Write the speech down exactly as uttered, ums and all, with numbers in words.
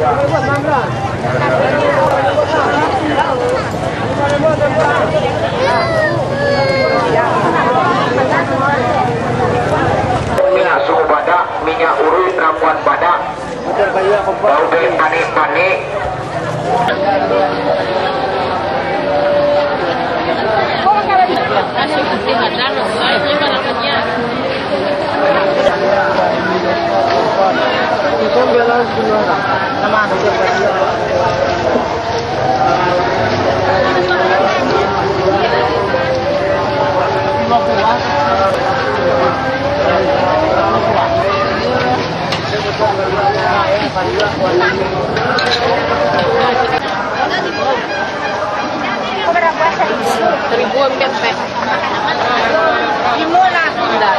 Minyak susu badak, minyak uruih, ramuan badak, bau dari panik-panik. Seribu ambiak, Mak. Limo lah. Indak.